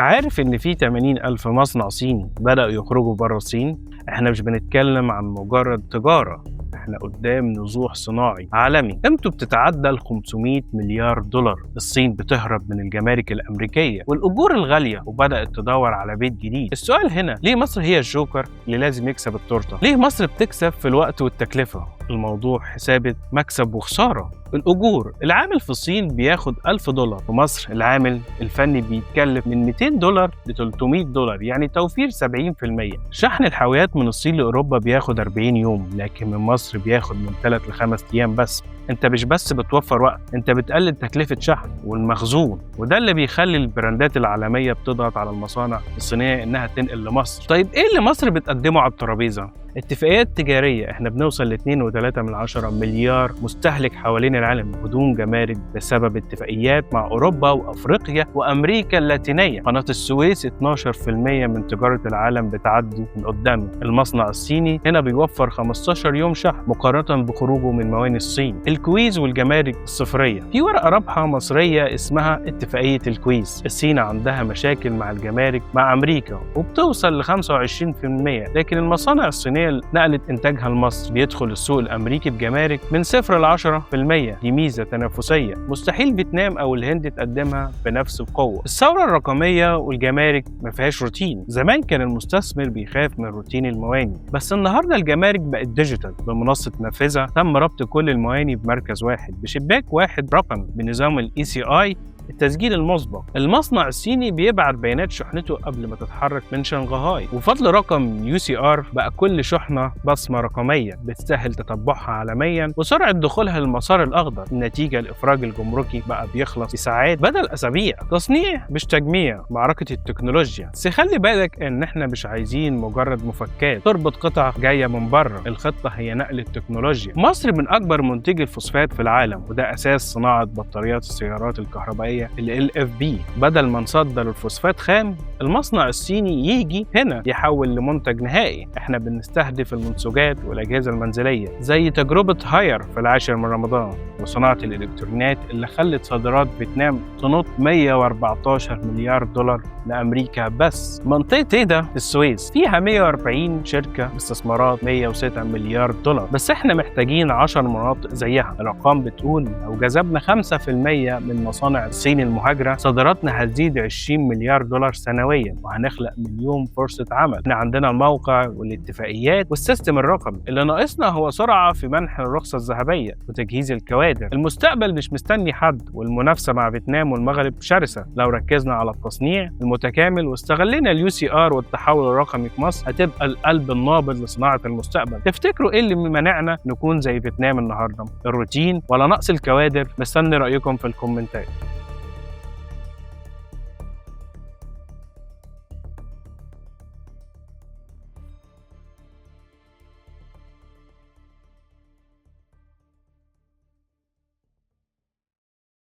عارف إن في 80 ألف مصنع صيني بدأوا يخرجوا بره الصين؟ إحنا مش بنتكلم عن مجرد تجارة، إحنا قدام نزوح صناعي عالمي قيمته بتتعدى ال 500 مليار دولار. الصين بتهرب من الجمارك الأمريكية والأجور الغالية وبدأت تدور على بيت جديد. السؤال هنا، ليه مصر هي الجوكر اللي لازم يكسب التورتة؟ ليه مصر بتكسب في الوقت والتكلفة؟ الموضوع حسابة مكسب وخسارة. الأجور، العامل في الصين بياخد 1000 دولار، في مصر العامل الفني بيتكلف من 200 دولار ل 300 دولار، يعني توفير 70%. شحن الحاويات من الصين لأوروبا بياخد 40 يوم، لكن من مصر بياخد من 3 ل 5 أيام بس. انت مش بس بتوفر وقت، انت بتقلل تكلفة شحن والمخزون، وده اللي بيخلي البراندات العالمية بتضغط على المصانع الصينية انها تنقل لمصر. طيب، ايه اللي مصر بتقدمه على الترابيزة؟ اتفاقيات تجارية، احنا بنوصل ل 2.3 مليار مستهلك حوالين العالم بدون جمارك بسبب اتفاقيات مع أوروبا وأفريقيا وأمريكا اللاتينية. قناة السويس، 12% من تجارة العالم بتعدي من قدامنا. المصنع الصيني هنا بيوفر 15 يوم شحن مقارنة بخروجه من مواني الصين. الكويز والجمارك الصفرية، في ورقة رابحة مصرية اسمها اتفاقية الكويز. الصين عندها مشاكل مع الجمارك مع أمريكا وبتوصل ل 25%، لكن المصانع الصينية نقلت إنتاجها لمصر بيدخل السوق الأمريكي بجمارك من 0 ل 10%. دي ميزة تنافسية مستحيل فيتنام أو الهند تقدمها بنفس القوة. الثورة الرقمية والجمارك ما فيهاش روتين. زمان كان المستثمر بيخاف من روتين المواني، بس النهارده الجمارك بقت digital. بمنصة نافذة تم ربط كل المواني بمركز واحد، بشباك واحد رقمي، بنظام ال ECI، التسجيل المسبق. المصنع الصيني بيبعت بيانات شحنته قبل ما تتحرك من شنغهاي، وفضل رقم UCR بقى كل شحنه بصمة رقمية بتسهل تتبعها عالميا وسرعة دخولها للمسار الاخضر. النتيجه، الافراج الجمركي بقى بيخلص في ساعات بدل اسابيع. تصنيع مش تجميع، معركة التكنولوجيا. بس خلي بالك ان احنا مش عايزين مجرد مفكات تربط قطع جاية من بره، الخطة هي نقل التكنولوجيا. مصر من اكبر منتجي الفوسفات في العالم، وده اساس صناعة بطاريات السيارات الكهربائية ال LFP. بدل ما نصدر الفوسفات خام، المصنع الصيني يجي هنا يحول لمنتج نهائي. احنا بنستهدف المنسوجات والاجهزة المنزلية زي تجربه هاير في العاشر من رمضان، وصناعة الالكترونيات اللي خلت صادرات فيتنام تنط 114 مليار دولار لامريكا بس. منطقة تيدا في السويس فيها 140 شركة باستثمارات 106 مليار دولار، بس احنا محتاجين 10 مناطق زيها. الارقام بتقول لو جذبنا 5% من مصانع الصين المهاجره، صادراتنا هتزيد 20 مليار دولار سنويا وهنخلق مليون فرصة عمل. احنا عندنا الموقع والاتفاقيات وال system الرقمي، اللي ناقصنا هو سرعة في منح الرخصة الذهبية وتجهيز الكوادر. المستقبل مش مستني حد، والمنافسه مع فيتنام والمغرب شرسه. لو ركزنا على التصنيع المتكامل واستغلينا ال UCR والتحول الرقمي في مصر، هتبقى القلب النابض لصناعة المستقبل. تفتكروا ايه اللي منعنا نكون زي فيتنام النهارده؟ الروتين ولا نقص الكوادر؟ مستني رايكم في الكومنتات.